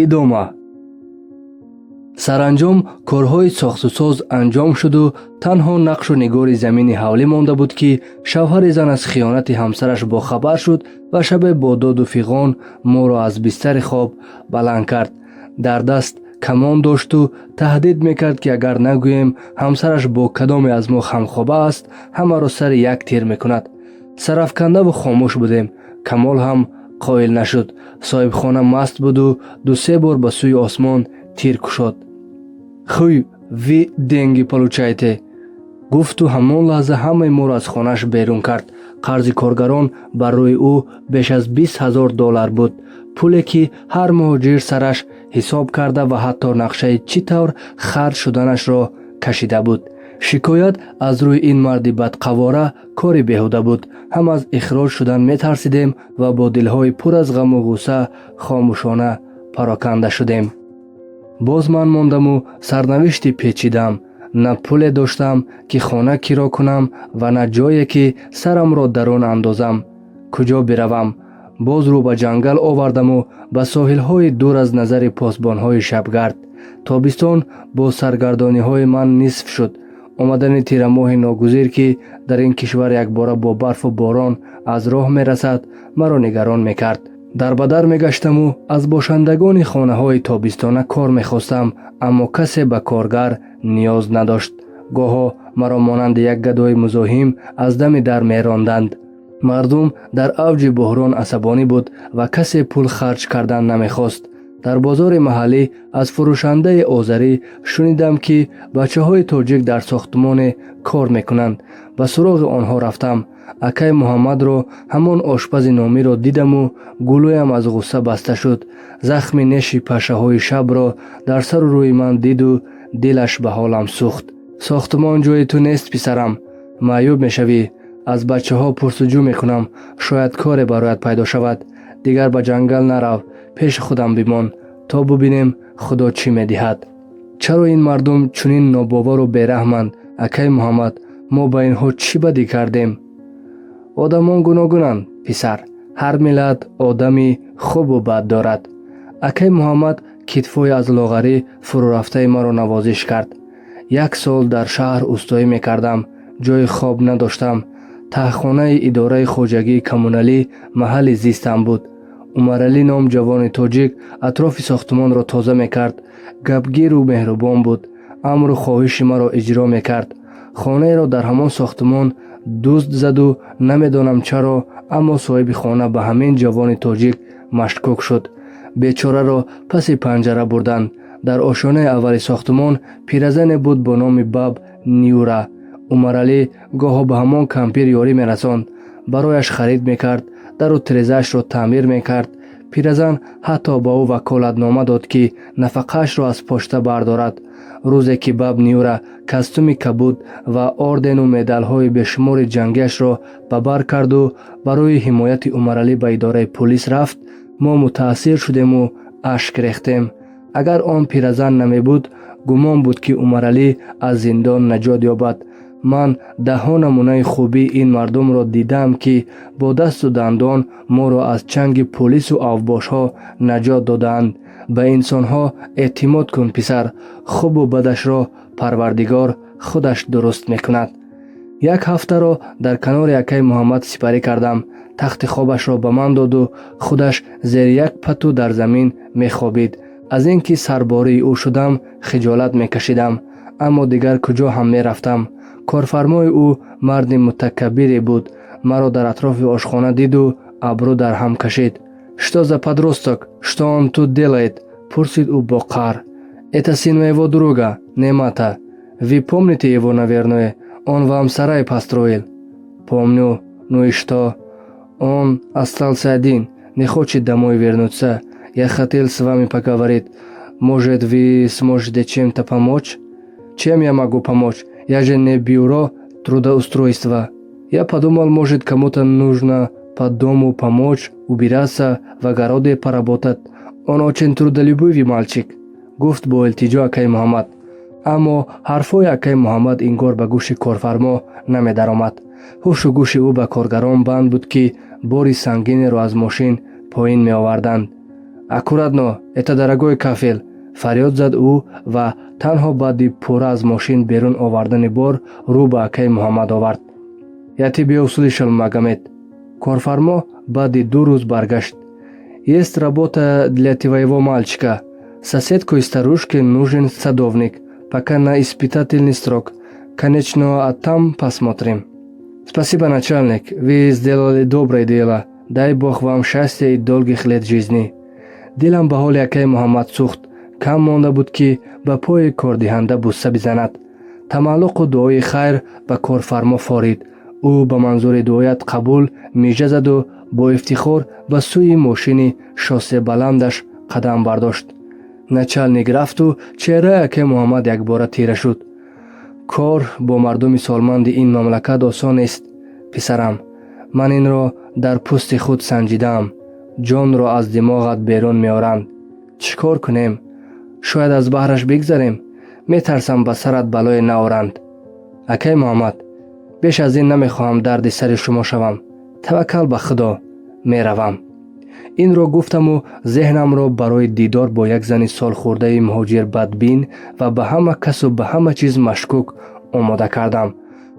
Идома. Саранҷом корҳои сохтусоз анҷом шуду танҳо нақшу нигори замини ҳавлӣ монда буд, ки шавҳари зан аз хиёнати ҳамсараш бохабар шуд ва шабе бо доду фиғон моро аз бистари хоб баланд кард. Дар даст камон дошту таҳдид мекард, ки агар нагӯем, ҳамсараш бо кадоме аз мо ҳамхоба аст, ҳамаро сари як тир мекунад. Сарафкандаву хомӯш будем. Камол ҳам қоил нашуд. Соҳибхона маст буду ду-се бор ба сӯи осмон тир кушод. «Хуй, вы деньги получаете», гуфту ҳамон лаҳза ҳамаи моро аз хонааш берун кард. Қарзи коргарон бар рӯи ӯ беш аз 20 000 доллар буд, пуле ки ҳар муҳоҷир сараш ҳисоб карда ва ҳатто нақшаи чӣ тавр харҷ шуданашро кашида буд. Шикоят аз рӯи ин марди бадқавора кори беҳуда буд. Ҳам аз ихроҷ шудан метарсидем ва бо дилҳои пур аз ғаму ғусса хомӯшона пароканда шудем. Боз ман мондаму сарнавишти печидам. На пуле доштам, ки хона киро кунам, ва на ҷое, ки сарамро дар он андозам. Куҷо биравам? Боз рӯ ба ҷангал овардаму ба соҳилҳои дур аз назари посбонҳои шабгард. Тобистон бо саргардониҳои ман нисф шуд. Омадани тирамоҳи ногузир, ки дар ин кишвар якбора бо барфу борон аз роҳ мерасад, маро нигарон мекард. Дар ба дар мегаштаму аз бошандагони хонаҳои тобистона кор мехостам, аммо касе ба коргар ниёз надошт. Гоҳо маро монанди як гадои музоҳим аз дами дар меронданд. Мардум дар авҷи буҳрон асабонӣ буд ва касе пул харҷ кардан намехост. Дар бозори маҳаллӣ аз фурӯшандаи озарӣ шунидам, ки бачаҳои тоҷик дар сохтмоне кор мекунанд. Ба суроғи онҳо рафтам. Акай Муҳаммадро, ҳамон ошпази номиро дидаму гулӯям аз ғусса баста шуд. Захми неши пашаҳои шабро дар сару рӯи ман диду дилаш ба ҳолам сӯхт. «Сохтмон ҷои ту нест, писарам, маъюб мешавӣ. Аз бачаҳо пурсуҷӯ мекунам, шояд коре бароят пайдо шавад. Дигар ба ҷангал нарав, пеши худам бимон, то бубинем, Худо чӣ медиҳад». Чаро ин мардум чунин нобовару бераҳманд, акай Муҳаммад? Мо ба инҳо чӣ бадӣ кардем? Одамон гуногунанд, писар. Ҳар миллат одами хубу бад дорад. Акай Муҳаммад китфҳои аз лоғарӣ фурӯрафтаи маро навозиш кард. Як сол дар шаҳр устоӣ мекардам. Ҷои хоб надоштам. Таҳхонаи идораи хоҷагии коммуналӣ маҳалли зистам буд. Умаралӣ ном ҷавони тоҷик атрофи сохтмонро тоза мекард. Гапгиру меҳрубон буд, амру хоҳиши маро иҷро мекард. Хонаеро дар ҳамон сохтмон дузд заду намедонам чаро, аммо соҳиби хона ба ҳамин ҷавони тоҷик машкук шуд. Бечораро паси панҷара бурданд. Дар ошёнаи аввали сохтмон пиразане буд бо номи Баб Ниюра. Умаралӣ гоҳо ба ҳамон кампир ёрӣ мерасонд, барояш харид мекард, дару тирезаашро таъмир мекард. Пиразан ҳатто ба ӯ ваколатнома дод, ки нафақаашро аз пошта бардорад. Рӯзе ки Баб Ниюра кастуми кабуд ва ордену медалҳои бешумори ҷангиашро ба бар карду барои ҳимояти Умаралӣ ба идораи пулис рафт, мо мутаассир шудему ашк рехтем. Агар он пиразан намебуд, гумон буд, ки Умаралӣ аз зиндон наҷот ёбад. Ман даҳҳо намунаи хубии ин мардумро дидаам, ки бо дасту дандон моро аз чанги полису авбошҳо наҷот додаанд. Ба инсонҳо эътимод кун, писар. Хубу бадашро Парвардигор худаш дуруст мекунад. Як ҳафтаро дар канори акаи Муҳаммад сипарӣ кардам. Тахти хобашро ба ман доду худаш зери як пату дар замин мехобид. Аз ин ки сарбории ӯ шудам, хиҷолат мекашидам, аммо дигар куҷо ҳам мерафтам? Корфармои ӯ марди мутакаббире буд. Маро дар атрофи ошхона диду абрӯ дар ҳам кашид. «Что за подросток? Что он тут делает?» — пурсид ӯ бо қаҳр. «Это сын моего друга Немата. Вы помните его, наверное, он вам сарай построил». «Помню. Ну и что?» «Он остался один, не хочет домой вернуться. Я хотел с вами поговорить. Может, вы сможете чем-то помочь?» «Чем я могу помочь? Я же не бюро трудоустройства». «Я подумал, может, кому-то нужно по дому помочь, убираться, в огороде поработать. Он очень трудолюбивый мальчик», — гуфт бо илтиҷо акаи Муҳаммад. Аммо ҳарфҳои акаи Муҳаммад ингор ба гӯши корфармо намедаромад. Ҳушу гӯши ӯ ба коргарон банд буд, ки бори сангинеро аз мошин поин меоварданд. Аккуратно, это дорогой кафель!» — фарёд зад ӯ ва танҳо баъди пурра аз мошин берун овардани бор рӯ ба акаи Муҳаммад овард. «Я тебе услышал, Магомед». Корфармо баъди 2 рӯз баргашт. «Есть работа для твоего мальчика. Соседской старушке нужен садовник, пока на испытательный срок, конечно, а там посмотрим». «Спасибо, начальник, вы сделали доброе дело. Дай бог вам счастья и долгих лет жизни». Дилам ба ҳоли акаи Муҳаммад сӯхт. Кам монда буд, ки ба пои кордиҳанда бусса бизанад. Тамаллуқу дуои хайр ба корфармо форид. Ӯ ба манзури дуоят қабул мижа заду бо ифтихор ба сӯи мошини шоссебаландаш қадам бардошт. Начальник рафту чеҳраи акаи Муҳаммад якбора тира шуд. «Кор бо мардуми солманди ин мамлакат осон нест, писарам. Ман инро дар пӯсти худ санҷидаам. Ҷонро аз димоғат берун меоранд. Чӣ кор кунем? Шояд аз баҳраш бигзарем. Метарсам, ба сарат балое наоранд». «Акай Муҳаммад, беш аз ин намехоҳам дарди сари шумо шавам. Таваккал ба Худо, меравам». Инро гуфтаму зеҳнамро барои дидор бо як зани солхӯрдаи муҳоҷир, бадбин ва ба ҳама касу ба ҳама чиз машкук омода кардам.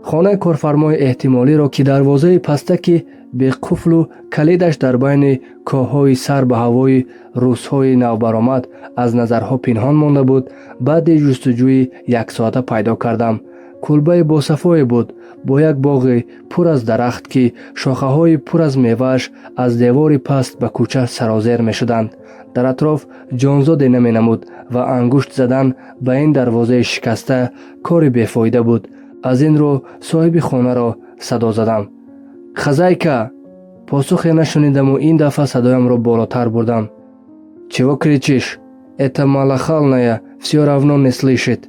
Хонаи корфармои эҳтимолиро, ки дарвозаи пастаки беқуфлу калидаш дар байни коҳҳои сар ба ҳавои рӯзҳои навбаромад аз назарҳо пинҳон монда буд, баъди ҷустуҷӯи яксоата пайдо кардам. Кулбаи босафое буд бо як боғи пур аз дарахт, ки шохаҳои пур аз мевааш аз девори паст ба кӯча сарозер мешуданд. Дар атроф ҷонзоде наменамуд ва ангушт задан ба ин дарвозаи шикаста кори бефоида буд. Аз ин рӯ соҳиби хонаро садо задам. «Хозяйка!» Посухе нашунидаму ин дафъа садоямро болотар бурдам. «Чего кричишь? Это малахольная всё равно не слышит».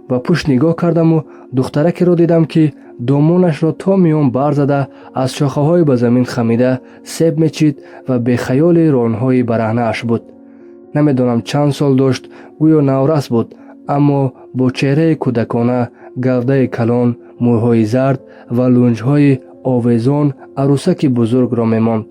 Ба пушт нигоҳ кардаму духтаракеро дидам, ки домонашро то миён бар зада, аз шохаҳои ба замин хамида себ мечид ва бехаёли ронҳои бараҳнааш буд. Намедонам, чанд сол дошт, гӯё наврас буд, аммо бо чеҳраи кӯдакона, гавдаи калон, мӯйҳои зард ва лунҷҳои овезон арӯсаки бузургро мемонд.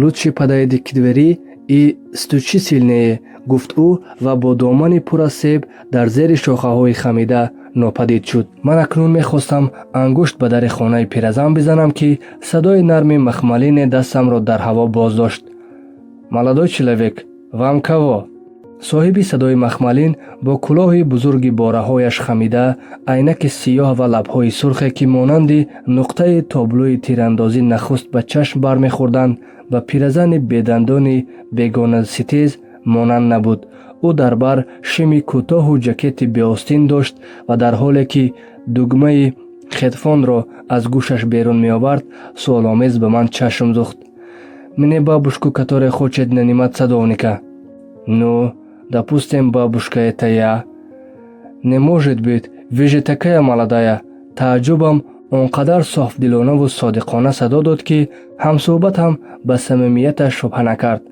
«Лучше подойди к двери и стучи сильнее», — гуфт ӯ ва бо домани пур аз себ дар зери шохаҳои хамида нопадид шуд. Ман акнун мехостам ангушт ба дари хонаи пиразан бизанам, ки садои нарми махмалине дастамро дар ҳаво боздошт. «Молодой человек, вам кого?» Соҳиби садои махмалин бо кулоҳи бузурги бораҳояш хамида, айнаки сиёҳ ва лабҳои сурхе, ки монанди нуқтаи тоблӯи тирандозӣ нахуст ба чашм бармехӯрданд, ба пиразани бедандони бегонаситез монанд набуд. Ӯ дар бар шими кӯтоҳу ҷакети беостин дошт ва дар ҳоле ки дугмаи хедфонро аз гӯшаш берун меовард, суоломез ба ман чашм зухт. «Мне бабушку, которая хочет нанимать садовника». «Ну, допустим, бабушка — это я». «Не может быть, вы же такая молодая». Тааҷҷубам он қадар софдилонаву содиқона садо дод, ки ҳамсӯҳбатам ба самимияташ шубҳа накард.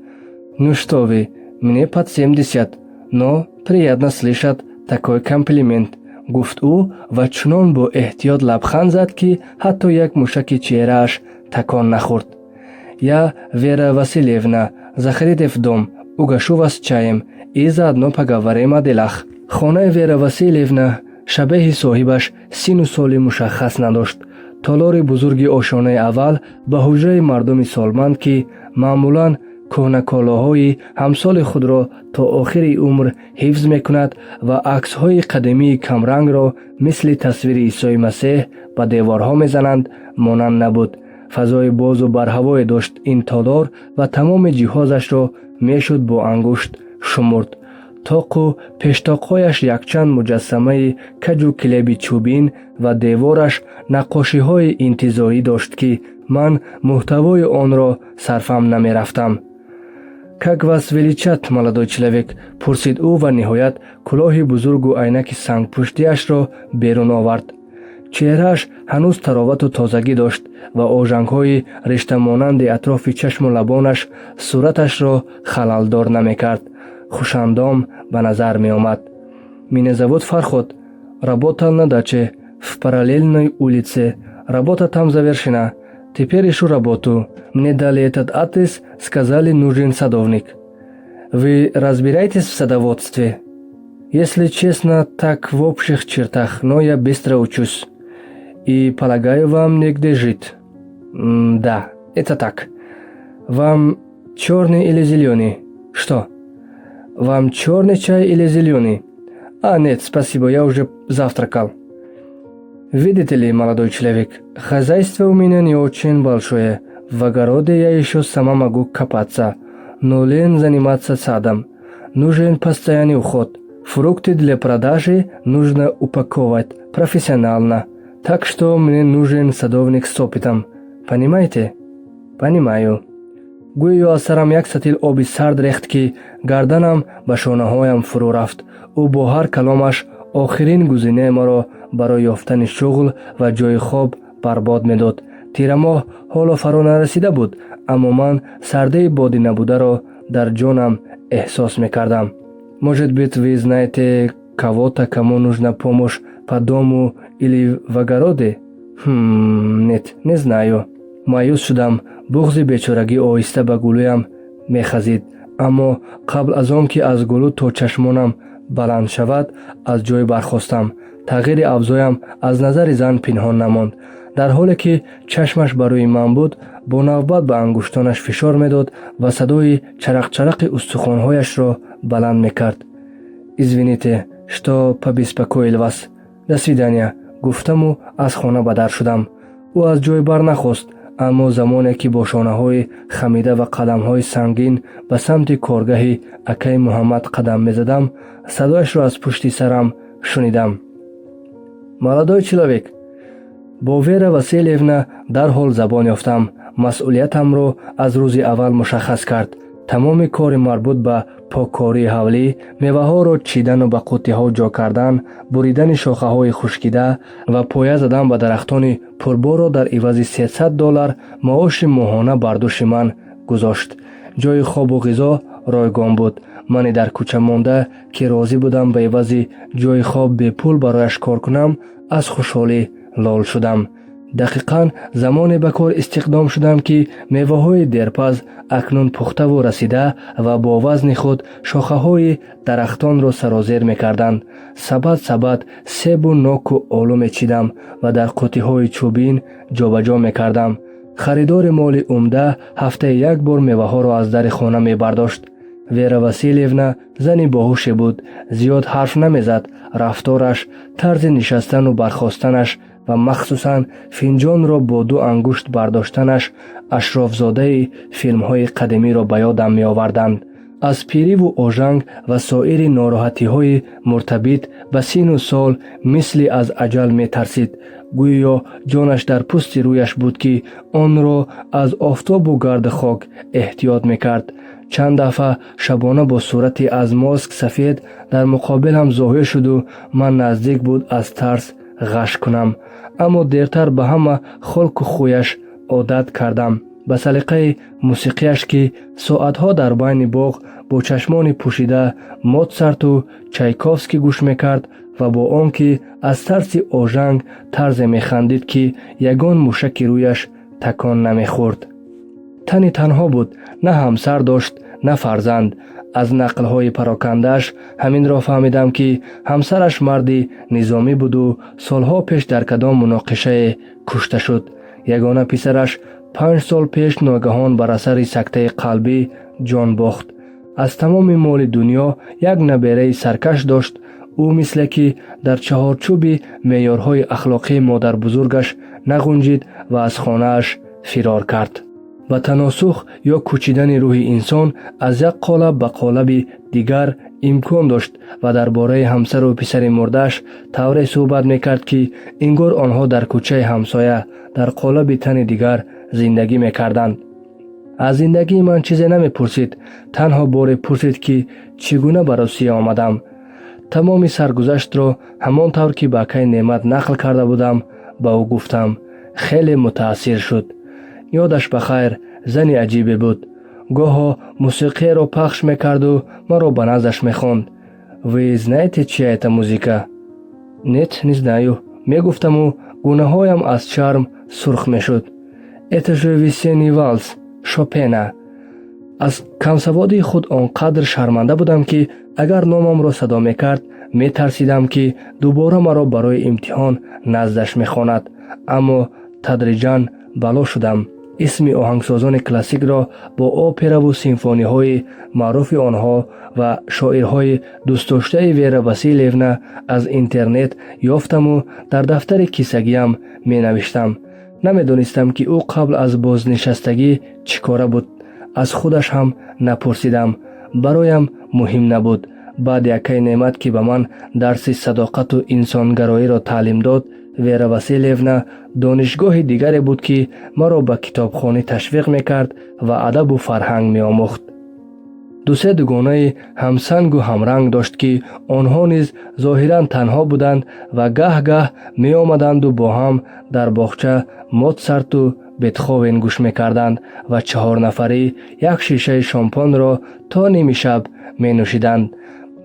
«Ну что вы, мне под 70, но приятно слышать такой комплимент», — гуфт ӯ ва чунон бо эҳтиёт лабханд зад, ки ҳатто як мушаки чеҳрааш такон нахӯрд. «Я Вера Васильевна. Заходите в дом, угощу вас чаем и заодно поговорим о делах». Хонаи Вера Васильевна шабеҳи соҳибаш сину соли мушаххас надошт. Толори бузурги ошонаи аввал ба ҳуҷраи мардуми солманд, ки маъмулан кӯҳнаколоҳои ҳамсоли худро то охири умр ҳифз мекунад ва аксҳои қадимии камрангро мисли тасвири Исои Масеҳ ба деворҳо мезананд, монанд набуд. Фазои бозу барҳавое дошт ин толор ва тамоми ҷиҳозашро мешуд бо ангушт шумурд. Тоқу пештоқҳояш якчанд муҷассамаи каҷу килеби чӯбин ва девораш наққошиҳои интизоӣ дошт, ки ман муҳтавои онро сарфам намерафтам. «Как вас величать, молодой человек?» — пурсид ӯ ва ниҳоят кулоҳи бузургу айнаки сангпуштиашро берун овард. Чеҳрааш ҳанӯз таровату тозагӣ дошт ва ожангҳои риштамонанди атрофи чашму лабонаш сураташро халалдор намекард. Хушандом ба назар меомад. «Меня зовут Фарход. Работал на даче в параллельной улице. Работа там завершена. Теперь ищу работу. Мне дали этот адрес, сказали, нужен садовник». Вы разбираетесь в садоводстве? Если честно, так, в общих чертах, но я быстро учусь. И полагаю, вам негде жить. Да, это так. Вам черный или зеленый? Что? Вам черный чай или зеленый? А, нет, спасибо, я уже завтракал. Видите ли, молодой человек, хозяйство у меня не очень большое. В огороде я еще сама могу копаться, но лень заниматься садом. Нужен постоянный уход. Фрукты для продажи нужно упаковать профессионально. Так что мне нужен садовник с опытом. Понимаете? Понимаю. Гӯё аз сарам як сатил оби сард рехт, ки гарданам ба шонаҳоям фурӯ рафт. Ӯ бо ҳар каломаш охирин гузинаи маро барои ёфтани шуғл ва ҷойи хоб барбод медод. Тирамоҳ ҳоло фаро нарасида буд, аммо ман сардаи боди набударо дар ҷонам эҳсос мекардам. Может быть, вы знаете кого-то, кому нужна помощь по дому или в огороде? Хм, нет, не знаю. Маъюс шудам. Буғзи бечорагӣ оҳиста ба гулӯям мехазид, аммо қабл аз он ки аз гулӯ то чашмонам баланд шавад, аз ҷой бархостам. Тағйири авзоям аз назари зан пинҳон намонд. Дар ҳоле ки чашмаш ба рӯи ман буд, бо навбат ба ангуштонаш фишор медод ва садои чарақчарақи устухонҳояшро баланд мекард. Извините, что побеспокоил вас. До свидания, гуфтаму аз хона ба дар шудам. Ӯ аз ҷой барнахост, аммо замоне ки бо шонаҳои хамида ва қадамҳои сангин ба самти коргаҳи акаи Муҳаммад қадам мезадам, садояшро аз пушти сарам шунидам: «Молодой человек!» Бо Вера Васильевна дарҳол забон ёфтам. Масъулиятамро аз рӯзи аввал мушаххас кард. Тамоми кори марбут ба поккории ҳавлӣ, меваҳоро чидану ба қуттиҳо ҷо кардан, буридани шохаҳои хушкида ва поя задан ба дарахтони пурборро дар ивази 300 доллар маоши моҳона бар дӯши ман гузошт. Ҷойи хобу ғизо ройгон буд. Мани дар кӯча монда, ки розӣ будам ба ивази ҷойи хоб бепул барояш кор кунам, аз хушҳолӣ лол шудам. Дақиқан замоне ба кор истихдом шудам, ки меваҳои дерпаз акнун пухтаву расида ва бо вазни худ шохаҳои дарахтонро сарозер мекарданд. Сабад сабад себу ноку олу мечидам ва дар қуттиҳои чӯбин ҷобаҷо мекардам. Харидори моли умда ҳафтаи як бор меваҳоро аз дари хона мебардошт. Вера Васильевна зани боҳуше буд. Зиёд ҳарф намезад. Рафтораш, тарзи нишастану бархостанаш ва махсусан финҷонро бо ду ангушт бардоштанаш ашрофзодаи филмҳои қадимиро ба ёдам меоварданд. Аз пириву ожанг ва соири нороҳатиҳои муртабит ба сину сол мисли аз аҷал метарсид. Гӯё ҷонаш дар пӯсти рӯяш буд, ки онро аз офтобу гарду хок эҳтиёт мекард. Чанд дафъа шабона бо сурати аз моск сафед дар муқобилам зоҳир шуду ман наздик буд аз тарс ғаш кунам, аммо дертар ба ҳама холку хӯяш одат кардам, ба салиқаи мусиқияш, ки соатҳо дар байни боғ бо чашмони пӯшида Моцарту Чайковский гӯш мекард ва бо он ки аз тарси ожанг тарзе механдид, ки ягон мушаки рӯяш такон намехӯрд. Тани танҳо буд, на ҳамсар дошт, на фарзанд. Аз нақлҳои парокандааш ҳаминро фаҳмидам, ки ҳамсараш марди низомӣ буду солҳо пеш дар кадом муноқишае кушта шуд. Ягона писараш 5 сол пеш ногаҳон бар асари сактаи қалбӣ ҷон бохт. Аз тамоми моли дунё як набераи саркаш дошт. Ӯ мисле ки дар чаҳорчӯби меъёрҳои ахлоқии модарбузургаш нағунҷид ва аз хонааш фирор кард. Ба таносух ё кӯчидани рӯҳи инсон аз як қолаб ба қолаби дигар имкон дошт ва дар бораи ҳамсару писари мурдааш тавре суҳбат мекард, ки ингор онҳо дар кӯчаи ҳамсоя дар қолаби тани дигар зиндагӣ мекарданд. Аз зиндагии ман чизе намепурсид. Танҳо боре пурсид, ки чӣ гуна ба Русия омадам. Тамоми саргузаштро ҳамон тавр, ки ба акаи Неъмат нақл карда будам, ба ӯ гуфтам. Хеле мутаассир шуд. Ёдаш ба хайр, зани аҷибе буд. Гоҳо мусиқиеро пахш мекарду маро ба наздаш мехонд. «Вы знаете, чья это музыка?» «Нет, не знаю», мегуфтаму гунаҳоям аз шарм сурх мешуд. «Это же весенний вальс Шопена». Аз камсаводии худ он қадр шарманда будам, ки агар номамро садо мекард, метарсидам, ки дубора маро барои имтиҳон наздаш мехонад. Аммо тадриҷан бало шудам. Исми оҳангсозони классикро бо операву симфониҳои маъруфи онҳо ва шоирҳои дӯстдоштаи Вера Василевна аз интернет ёфтаму дар дафтари кисагиам менавиштам. Намедонистам, ки ӯ қабл аз бознишастагӣ чӣ кора буд. Аз худаш ҳам напурсидам, бароям муҳим набуд. Баъди акаи Неъмат, ки ба ман дарси садоқату инсонгароиро таълим дод, Вера Василевна донишгоҳи дигаре буд, ки маро ба китобхонӣ ташвиқ мекард ва адабу фарҳанг меомӯхт. Дусе дугонаи ҳамсангу ҳамранг дошт, ки онҳо низ зоҳиран танҳо буданд ва гаҳ-гаҳ меомаданду бо ҳам дар боғча Моцарту Бетховен гӯш мекарданд ва чаҳорнафарӣ як шишаи шомпонро то ними шаб менӯшиданд.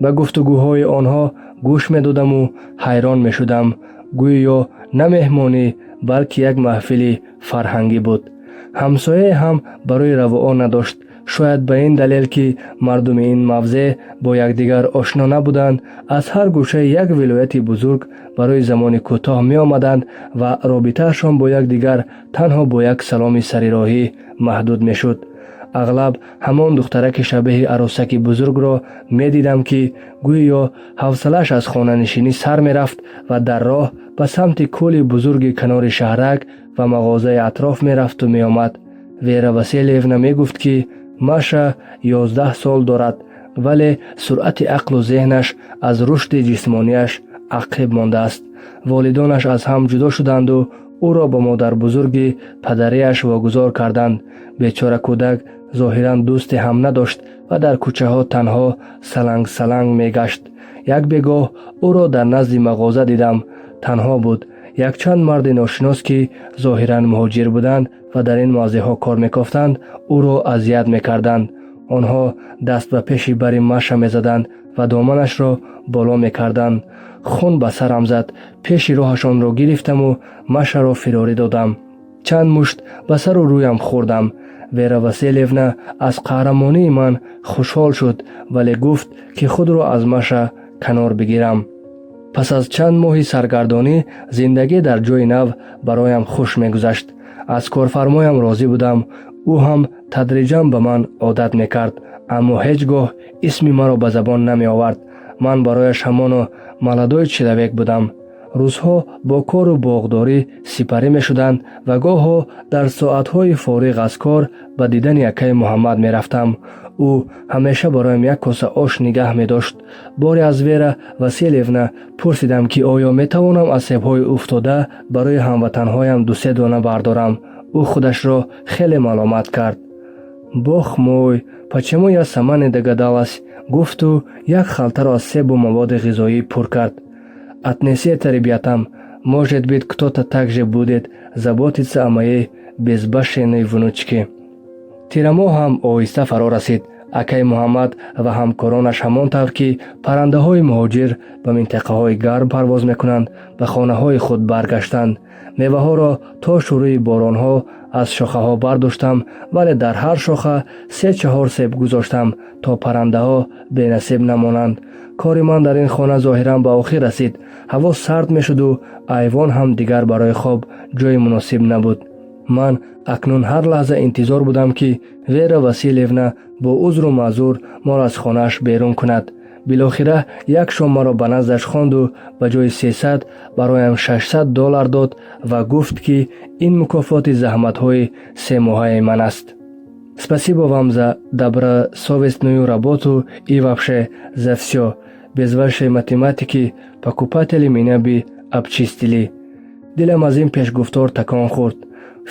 Ба гуфтугӯҳои онҳо гӯш медодаму ҳайрон мешудам. Гӯё на меҳмонӣ, балки як маҳфили фарҳангӣ буд. Ҳамсояе ҳам барои равуо надошт. Шояд ба ин далел, ки мардуми ин мавзеъ бо якдигар ошно набуданд, аз ҳар гӯшаи як вилояти бузург барои замони кӯтоҳ меомаданд ва робитаашон бо якдигар танҳо бо як саломи сарироҳӣ маҳдуд мешуд. Ағлаб ҳамон духтараки шабеҳи арӯсаки бузургро медидам, ки гӯё ҳавсалааш аз хонанишинӣ сар мерафт ва дар роҳ ба самти кӯли бузурги канори шаҳрак ва мағозаи атроф мерафту меомад. Вера Василевна мегуфт, ки Маша 11 сол дорад, вале суръати ақлу зеҳнаш аз рушди ҷисмонияш ақиб мондааст. Волидонаш аз ҳам ҷудо шуданду ӯро ба модарбузурги падарияш вогузор карданд. Бечора кӯдак зоҳиран дӯсте ҳам надошт ва дар кӯчаҳо танҳо саланг-саланг мегашт. Як бегоҳ ӯро дар назди мағоза дидам. Танҳо буд. Якчанд марди ношинос, ки зоҳиран муҳоҷир буданд ва дар ин мавзеъҳо кор мекофтанд, ӯро азият мекарданд. Онҳо даст ба пеши бари Маша мезаданд ва доманашро боло мекарданд. Хун ба сарам зад. Пеши роҳашонро гирифтаму Машаро фирорӣ додам. Чанд мушт ба сару рӯям хӯрдам. Вера Василевна аз қаҳрамонии ман хушҳол шуд, вале гуфт, ки худро аз Маша канор бигирам. Пас аз чанд моҳи саргардонӣ зиндагӣ дар ҷои нав бароям хуш мегузашт. Аз корфармоям розӣ будам. Ӯ ҳам тадриҷан ба ман одат мекард, аммо ҳеҷ гоҳ исми маро ба забон намеовард. Ман барояш ҳамоно молодой человек будам. Рӯзҳо бо кору боғдорӣ сипарӣ мешуданд ва гоҳо дар соатҳои фориғ аз кор ба дидани акаи Муҳаммад мерафтам. Ӯ ҳамеша бароям як коса ош нигаҳ медошт. Боре аз Вера Василевна пурсидам, ки оё метавонам аз себҳои уфтода барои ҳамватанҳоям дусе дона бардорам. Ӯ худашро хеле маломат кард. «Бог мой, почему я сама не догадалась?» — гуфту як халтаро аз себу маводи ғизоӣ пур кард. «Отнеси это ребятам. Может быть, кто-то также будет заботиться о моей безбашенной внучке». Тирамоҳ ҳам оҳиста фаро расид. Акаи Муҳаммад ва ҳамкоронаш ҳамон тавр, ки паррандаҳои муҳоҷир ба минтақаҳои гарм парвоз мекунанд, ба хонаҳои худ баргаштанд. Меваҳоро то шурӯи боронҳо аз шохаҳо бардоштам, вале дар ҳар шоха се-чаҳор себ гузоштам, то паррандаҳо бенасиб намонанд. Кори ман дар ин хона зоҳиран ба охир расид. Ҳаво сард мешуду айвон ҳам дигар барои хоб ҷои муносиб набуд. Ман акнун ҳар лаҳза интизор будам, ки Вера Василевна бо узру маъзур моро аз хонааш берун кунад. Билохира як шом маро ба наздаш хонду ба ҷои 300 бароям 600 доллар дод ва гуфт, ки ин мукофоти заҳматҳои семоҳаи ман аст. «Спасибо вам за добросовестную работу и вообще за всё. Без вашей математики покупатели меня бы обчистили». Дилам аз ин пешгуфтор такон хӯрд.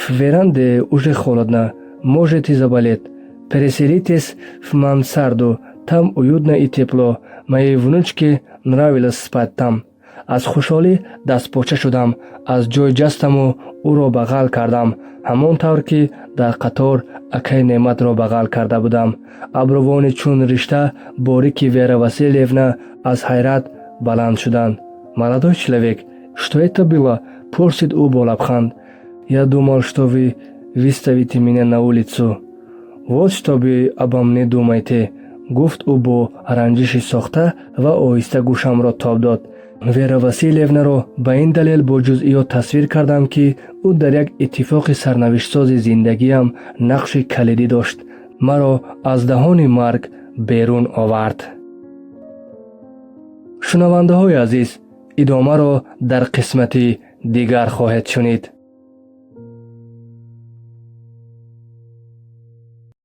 «В веранде уже холодно, можете заболеть. Переселитесь в мансарду, там уютно и тепло. Моей внучке нравилось спать там». Аз хушҳолӣ дастпоча шудам, аз ҷой ҷастаму ӯро бағал кардам, ҳамон тавр, ки дар қатор акаи Неъматро бағал карда будам. Абрувони чун ришта борики Вера Васильевна аз ҳайрат баланд шуданд. «Молодой человек, что это было?» — пурсид ӯ бо лабханд. «Я думал, что вы выставите меня на улицу». Вот что вы обо мне думаете, гуфт ӯ бо ранҷиши сохта ва оҳиста гӯшамро тоб дод. Вера Васильевнаро ба ин далел бо ҷузъиёт тасвир кардам, ки ӯ дар як иттифоқи сарнавиштсози зиндагиам нақши калидӣ дошт, маро аз даҳони марг берун овард. Шунавандаҳои азиз, идомаро дар қисмати дигар хоҳед шунид.